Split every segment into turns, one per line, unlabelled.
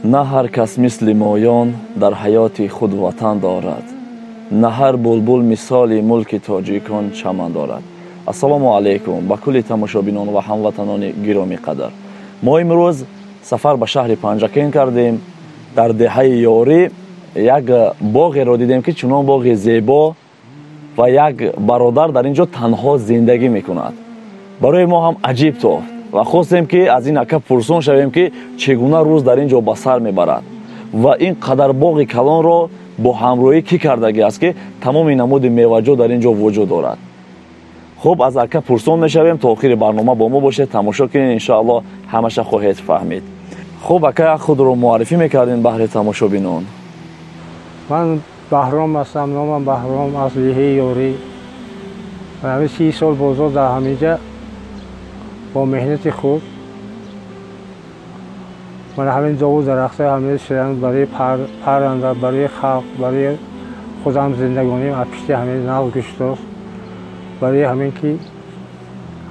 На ҳар кас мисли моён дар ҳаёти худ ватан дорад, на ҳар булбул мисоли мулки тоҷикон чаман дорад. Ассалому алайкум ба кулли тамошобинон ва ҳамватанони гиромӣ қадр. Мо имрӯз сафар ба шаҳри Панҷакент кардем. Дар деҳаи Ёрӣ як боғеро дидем, ки чунон боғи зебо ва як бародар дар ин ҷо танҳо зиндагӣ мекунад. Барои мо ҳам аҷиб тофт ва хостем, ки аз ин ака пурсон шавем, ки чӣ гуна рӯз дар ин ҷо ба сар мебарад ва ин қадар боғи калонро бо ҳамроҳӣ кӣ кардагӣ аст, ки тамоми намуди меваҷот дар ин ҷо вуҷуд дорад. Хуб, аз ака пурсон мешавем. То охири барнома бо мо бошед, тамошо кунед, иншоалло ҳамаша хоҳед фаҳмид. Хуб, ака, худро муаррифӣ мекардем баҳри тамошобинон.
Ман Баҳром ҳастам, номам Баҳром, аз деҳаи Ёрӣ. Ҳамин 30 сол бозор дар ҳаминҷа бо меҳнати худ мана ҳамин дову дарахтҳои ҳамин ширан барои парранда, барои халқ, барои худам зиндагоним аз пишти ҳамин нағз гӯштост. Барои ҳамин ки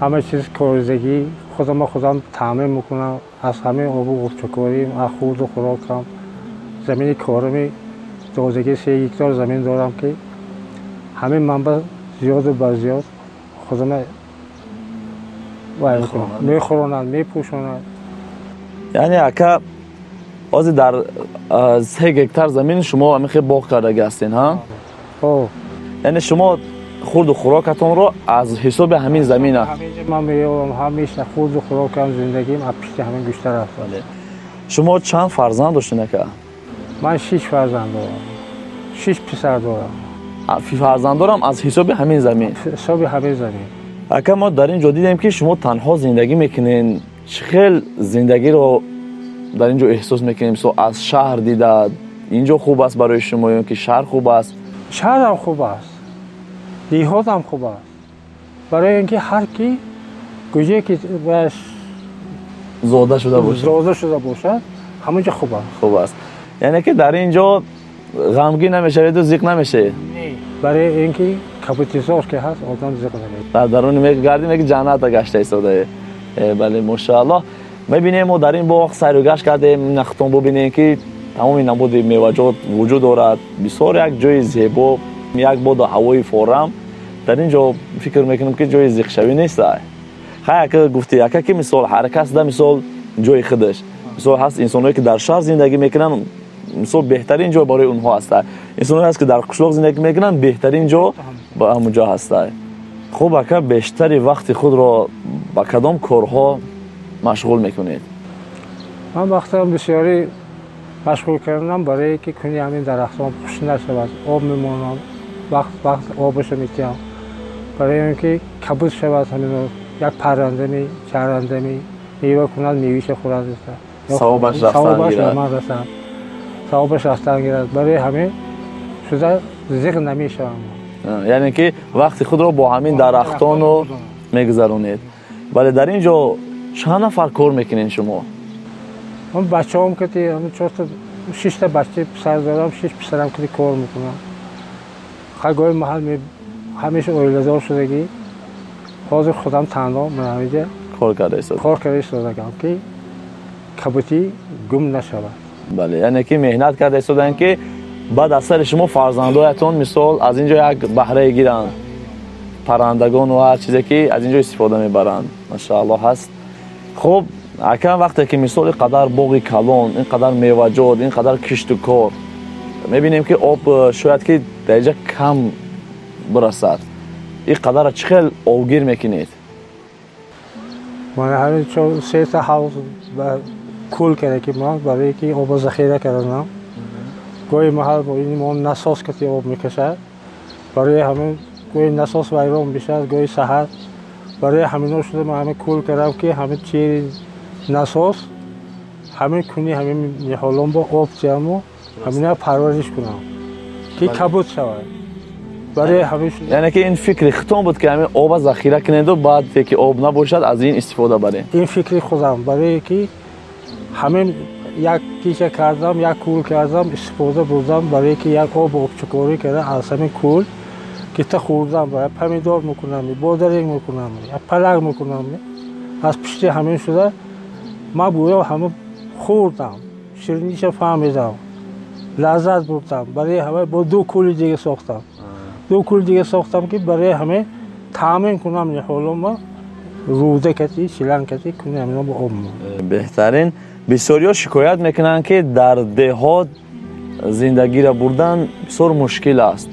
ҳама чиз коридагӣ худама худам таъмин мекунам, аз ҳамин обу обчакорим, аз хурду хӯрокам. Замини корами додагӣ 3 гектар замин дорам, ки ҳамин манбаъ зиёду бар зиёд худама мехӯронад, мепӯшонад.
Яъне, ака, ҳозир дар 3 гектар замин шумо ҳамин хел боғ кардагӣ ҳастен, ҳа? Яъне шумо хурду хӯрокатонро аз ҳисоби ҳамин замина?
Ман меёвам ҳамеша хурду хӯрокам, зиндагим аз пишти ҳамин гӯшта рафта.
Шумо чанд фарзанд доштед, ака?
Ман шиш фарзанд дорам, шиш писар дорам.
Фарзанддорам аз ҳисоби ҳамин замин?
Ҳисоби ҳамин замин.
Ака, мо дар ин ҷо дидем, ки шумо танҳо зиндагӣ мекунед. Чӣ хел зиндагиро дар ин ҷо эҳсос мекунед? Мисол, аз шаҳр дида ин ҷо хуб аст барои шумо ё ки шаҳр хуб аст?
Шаҳрам хуб аст, деҳотам хуб аст, барои ин ки ҳар ки куҷое ки
зода шуда бошад,
зода шуда бошад, ҳамон ҷо хуб аст.
Хуб аст. Яъне ки дар ин ҷо ғамгин намешаведу зиқ намешавед?
Барои ин ки кабутизор ки ҳаст, одам зиқ намешавад.
Дар даруни мегардем, ки ҷанната гашта истодаe. Бале, мошааллоҳ. Мебинем, мо дар ин боғ сайру гашт кардем, нахтон бубинем, ки тамоми намуди меваҷот вуҷуд дорад. Бисёр як ҷои зебо, як боду ҳавои форам. Дар ин ҷо фикр мекунем, ки ҷои зиқшавӣ нест. Хай, ака, гуфти, ака, ки мисол ҳар кас да мисол ҷои худаш. Мисол, ҳаст инсонҳое, ки дар шаҳр зиндагӣ мекунанд, мисол беҳтарин ҷой барои онҳо ҳаста. Инсонҳое ҳаст, ки дар қишлоқ зиндагӣ мекунанд, беҳтарин ҷо ба ҳамон ҷо ҳаста. Хуб, ака, бештари вақти худро ба кадом корҳо машғул мекунед?
Ман вақтам бисёрӣ машғул кардам барое ки куни ҳамин дарахтон хушк нашавад, об мемонам, вақт вақт обашо метиҳам, барои он ки кабуд шавад, ҳамин як паррандами, чарандами мева кунад, мевиша хӯрад.
Савобаш рафтан гирад.
Расад, савобаш рафтан гирад. Барои ҳамин шуда зиқ намешавам.
Яъне ки вақти худро бо ҳамин дарахтону мегузаронед. Бале, дар ин ҷо чанд нафар кор мекунед шумо?
Ман бачаҳом кати чорта, шишта бача писар дорам, шиш писарам кати кор мекунам. Хай, гоҳи маҳал ҳамеша оиладор шудагӣ, ҳозир худам танҳо ман ҳаминҷа
кор карда истода.
Кор карда истодагам, ки кабутӣ гум нашавад.
Бале, яъне ки меҳнат карда истодаем, ки баъд аз сари шумо фарзандоятон мисол аз ин ҷо як баҳрае гиранд, паррандагону ҳар чизе, ки аз ин ҷо истифода мебаранд. Машааллоҳ ҳаст. Хуб, ака, вақте ки мисол ин қадар боғи калон, ин қадар меваҷот, ин қадар кишту кор, мебинем, ки об шояд ки дар инҷа кам бирасад, ин қадарро чӣ хел обгир мекунед?
Мана ҳамин сета ҳавз кул карда, ки ман барое ки обо захира карданам. Гоҳи маҳал мо насос кати об мекашад, барои ҳамин гоҳи насос вайрон бишад, гоҳи саҳар. Барои ҳамино шуда ман ҳамин кул кардам, ки ҳамин чири насос ҳамин куни ҳамин ниҳолон бо об тияму ҳамина парвариш кунам, ки кабуд шавад. Барои ҳамин.
Яъне ки ин фикри худтон буд, ки ҳамин оба захира кунеду баъд ки об набошад, аз ин истифода барем?
Ин фикри худам, барое ки ҳамин як киша кардам, як кул кардам, истифода бурдам, барое ки як об обчукорӣ карда, аз ҳамин кул гита хӯрдам, помидор мекунам, бодаринг мекунам, палак мекунам. Аз пишти ҳамин шуда ман гӯё ҳамин Хӯрдам, шириниша фаҳмидам, лаззат бурдам. Барои ҳама бо 2 кули дига сохтам. 2 кули дига сохтам, ки барои ҳама таъмин кунам ниҳолома, рӯда кати, шиланг кати кунам ино бо об.
Беҳтарин. Бисёриҳо шикоят мекунанд, ки дар деҳот зиндагиро бурдан бисёр мушкил аст.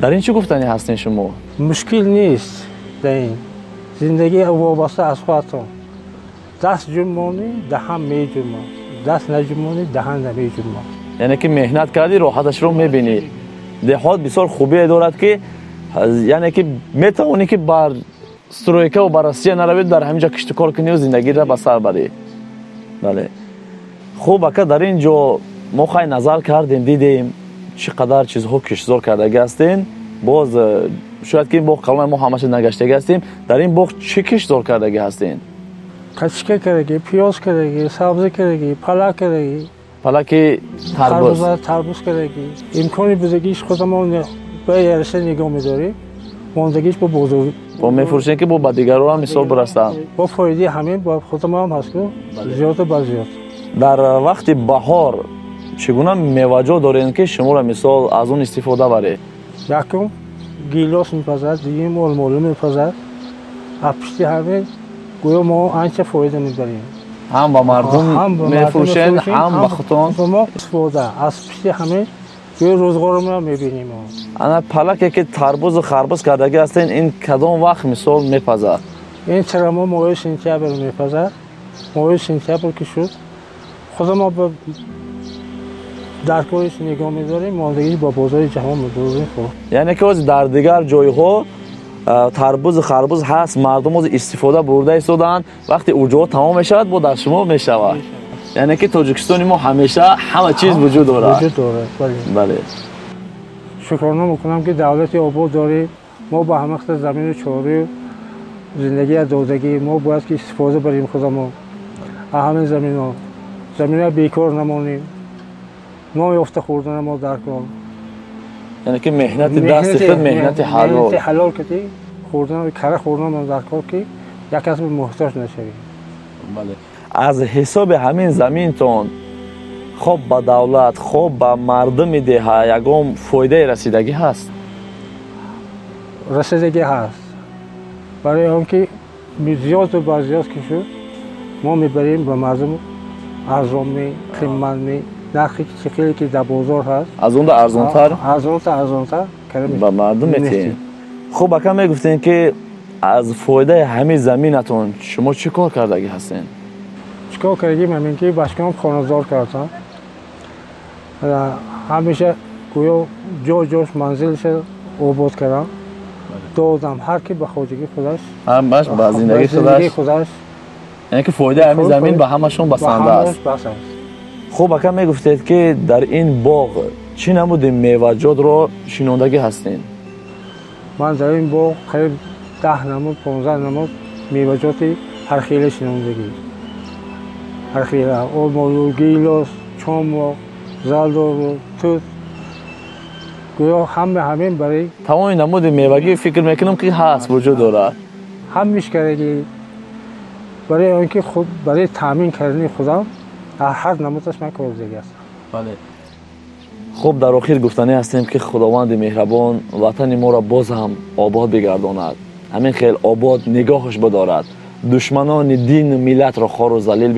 Дар ин чӣ гуфтанӣ ҳастин шумо?
Мушкил нест дар ин. Зиндагӣ вобаста аз худатон. Даст ҷунбонӣ, даҳан меҷунбон. Даст наҷунбонӣ, даҳан намеҷунбон.
Яъне ки меҳнат кардӣ, роҳаташро мебинӣ. Деҳот бисёр хубие дорад, ки яъне ки метавонӣ ки бар стройка ва бар Россия наравӣ, дар ҳамин ҷо киштукор кунӣ ва зиндагиро ба сар барӣ. Бале. Хуб, ака, дар ин ҷо мо хай назар кардем, дидем чӣ қадар чизҳо киштзор кардагӣ ҳастем. Боз шояд ки ин боғ калони мо ҳамаша нагаштагӣ ҳастем. Дар ин боғ чӣ киштзор кардагӣ ҳастем?
Качка кардагӣ, пиёз кардагӣ, сабзӣ кардагӣ, палак кардагӣ.
Палаки тарбуз.
Тарбуз кардагӣ. Имкони бузагиш худамон ба ярша нигоҳ медорем, мондагиш бо бозор.
Бо мефурӯшем, ки бо ба дигарон ҳам мисол бирасанд.
Бо фоидаи ҳамин бо худамон ҳам ҳаст, ку зиёду ба зиёд.
Дар вақти баҳор чӣ гуна меваҷот дорем, ки шуморо мисол аз он истифода баред?
Якум гилос мепазад, дуюм олмолу мепазад. Аз пушти ҳамин гӯё мо анча фоида мебарем.
Ҳам ба мардум мефурӯшем, ҳам ба худтон.
Мо истифода аз пушти ҳамин гӯё рӯзғоромонро мебинем.
Ана палаке ки тарбузу харбуз кардагӣ ҳастен, ин кадом вақт мисол мепазад?
Ин тирамо моҳи сентябр мепазад. Моҳи сентябр ки шуд, худамон ба дар кориш нигоҳ медорем, мондагиш ба бозори ҷаҳон мебурем.
Яъне ки ҳозир дар дигар ҷойҳо тарбузу харбуз ҳаст, мардум ҳозир истифода бурда истодаанд. Вақте уҷоҳо тамом мешавад, бо дар шумо мешавад. Яъне ки Тоҷикистони мо ҳамеша ҳама чиз вуҷуд дорад.
Вуҷуд дорад, бале.
Бале.
Шукрона мекунам, ки давлати обод дорем. Мо ба ҳама қисм замину чораю зиндагия додагӣ, мо бояд ки истифода барем худамон аз ҳамин заминҳо. Заминҳо бекор намонем, нон ёфта хӯрдана мо дар кор.
Яъне ки меҳнати дасти худ меҳнати ҳалол.
Меҳнати ҳалол кати хӯрдан, кара хӯрдан мо дар кор, ки як кас муҳтоҷ нашавем.
Бале. Аз ҳисоби ҳамин заминтон хоб ба давлат, хоб ба мардуми деҳа ягон фоидаи расидагӣ ҳаст?
Расидагӣ ҳаст. Барои он ки зиёду бар зиёд ки шуд, мо мебарем ба мардум арзонми, қиматми, нархи чӣ хеле ки дар бозор ҳаст.
Аз онда арзонтар?
Арзонтар
ба мардум метиҳем. Хуб, ака, мегуфтем, ки аз фоидаи ҳамин заминатон шумо чӣ кор кардагӣ ҳастен?
Чӣ кор кардагим ҳамин ки башкам хонадор кардам. Ҳамеша гӯё ҷо ҷош манзилша обод кардам. Додам ҳар ки ба хоҷагии худаш.
Ҳамаш ба зиндагии худаш. Яъне ки фоидаи ҳамин замин ба ҳамашон басанда аст. Хуб, ака, мегуфтед, ки дар ин боғ чӣ намуди меваҷотро шинондагӣ ҳастен?
Ман дар ин боғ қариб 10 намуд, 15 намуд меваҷоти ҳархела шинондагӣ. Ҳархела олмолу, гилос, чомоқ, зардолу, тут. Гӯё ҳама ҳамин барои
тамоми намуди мевагӣ фикр мекунам, ки ҳаст, вуҷуд дорад.
Ҳамиш кардагӣ барои он ки худ барои таъмин кардани худам аз ҳар намудаш ман кордагӣ ҳастам.
Бале. Хуб, дар охир гуфтанӣ ҳастем, ки Худованди меҳрабон ватани моро боз ҳам обод бигардонад, ҳамин хел обод нигоҳаш бидорад, душманони дину миллатро хору залил.